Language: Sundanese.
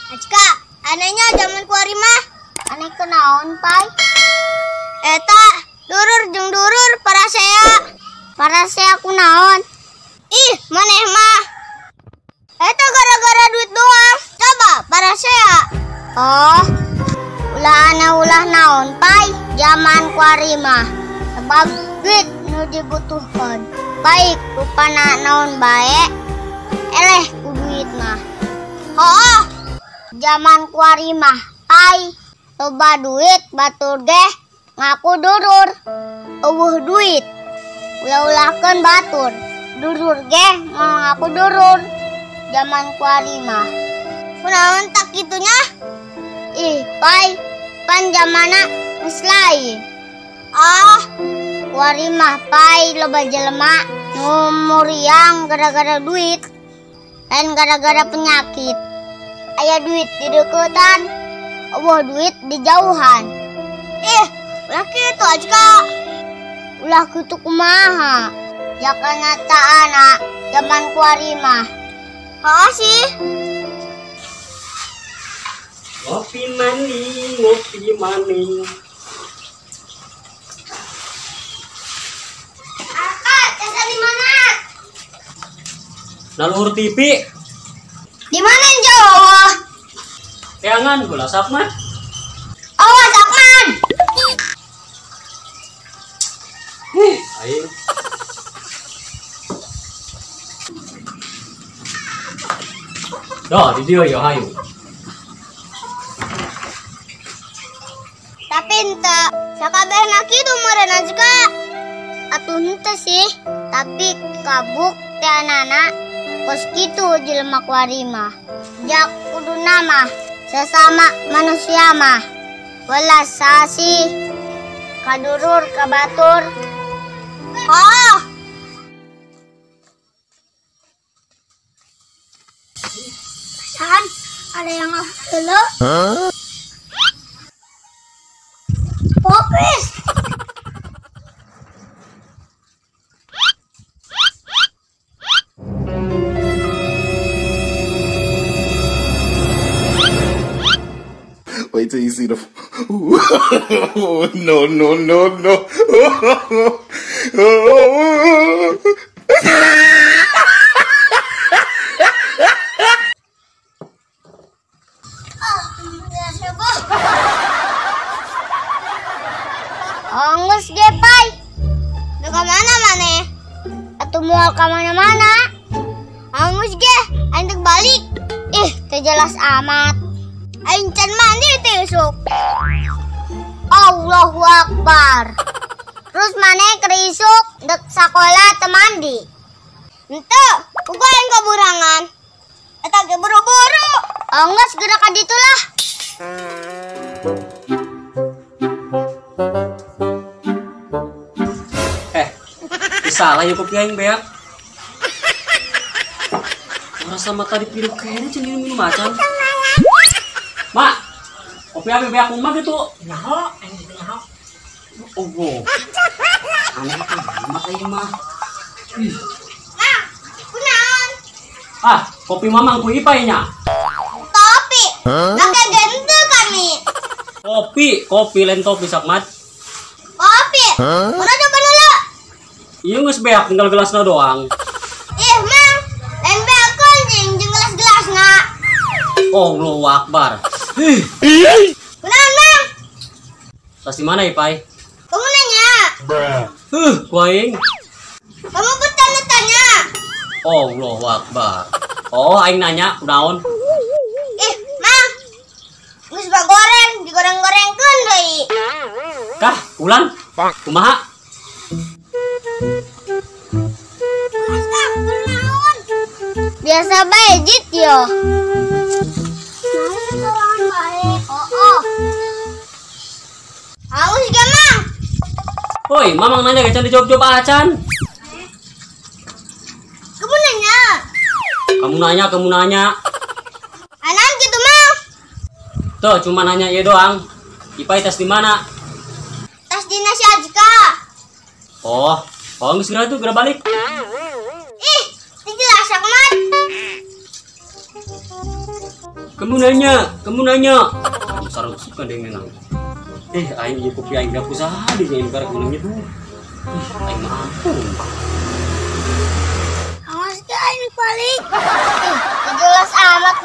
Acika, anehnya zaman kuari mah. Aneh kenaon, Pai? Eta, durur jeung durur parasea. Parasea kunaon? Ih, maneh mah. Eta gara-gara duit doang. Coba parasea. Oh, ulah aneh ulah naon, Pai? Zaman kuari mah. Sebab duit nu dibutuhkan. Baik rupana naon bae, eleh ku duit mah. Oh, zaman kuari mah, Pai. Loba duit batur geh ngaku durur. Eueuh duit ulah-ulahkeun batur. Durur geh ngaku durur. Zaman kuari mah. Kunaon tak kitunya? Ih, Pai, pan zamana geus lain. Ah, kuari mah Pai loba jelema nu muriang gara-gara duit. Lain gara-gara penyakit. Aya duit di deketan, eueuh duit di jauhan. Ih, ulah kitu Acika. Ulah kitu kumaha? Ya kenyataanna zaman kuari mah. Heuh sih. Ngopi maning, ngopi maning. Arka, jasa di mana? Naluhur TV. Di mana jauh? Teangan gula sakman. Oh, sakman. Aing. Doh, di dieu yo hayu. Tapi ente sakabehna kitu meureun Azka. Atuh henteu sih, tapi kabuk teh anana kos kitu jelema kuari mah. Jak kuduna mah sesama manusia mah. Welas sasi kadurur kabatur. Oh. San, ada yang halo? Huh? Popis. Wait till you see the. No, no, no, no. Onggus ge, Pai. Lu ka mana maneh? Atuh moal ka mana-mana. Anggus ge, aing teu balik. Ih, teu jelas amat. Aing can mandi teh isuk. Allahu Akbar. Terus maneh keur isuk dek sakola teu mandi. Henteu, uga aing kaburangan. Eta ge buru-buru. Anggus geura ka ditu lah. Salah ya kopi aing beak. Orang sama tadi pilu kayaknya cing minum macan. Mak, kopi aing beak kumaha gitu? Nyaho, aing gitu nyaho. Oh, aneh amat aing mah. Ih. Nah, kunaon? Ah, kopi mamang ku ipai nya. Kopi. Make gentu kami. Kopi, kopi lain topi sakmat. Kopi. Mana coba dulu? Iya geus beak tinggal gelasna doang. Ih, Mang, lain beak jeung gelas-gelasna. Allahu Akbar. Ih. Kunaon, Mang? Tas di mana, Ipai? Kamu nanya. Huh, ku aing. Kamu bertanya-tanya. Allahu Akbar. Oh, aing nanya kunaon? Ih, Mang. Geus goreng, digoreng-gorengkeun deui. Kah, ulan? Kumaha? Biasa bae jit yo. Oh, oh. Aus gak, Mang? Woi, Mamang nanya gak can dijawab-jawab acan. Kamu nanya. Kamu nanya, kamu nanya. Anan gitu, Mang. Tuh, cuma nanya iya doang. Ipai tas di mana? Tas di nasi Azka. Oh, oh geus geura tuh, geura balik. Ih, jelas Ahmad. Kamu nanya, kamu nanya. Sarung suka dengan aing. Eh, aing ieu kopi aing beak usaha di aing karek meunang nyeduh. Ih, aing mah ampun. Awas ke aing balik. Ih, jelas amat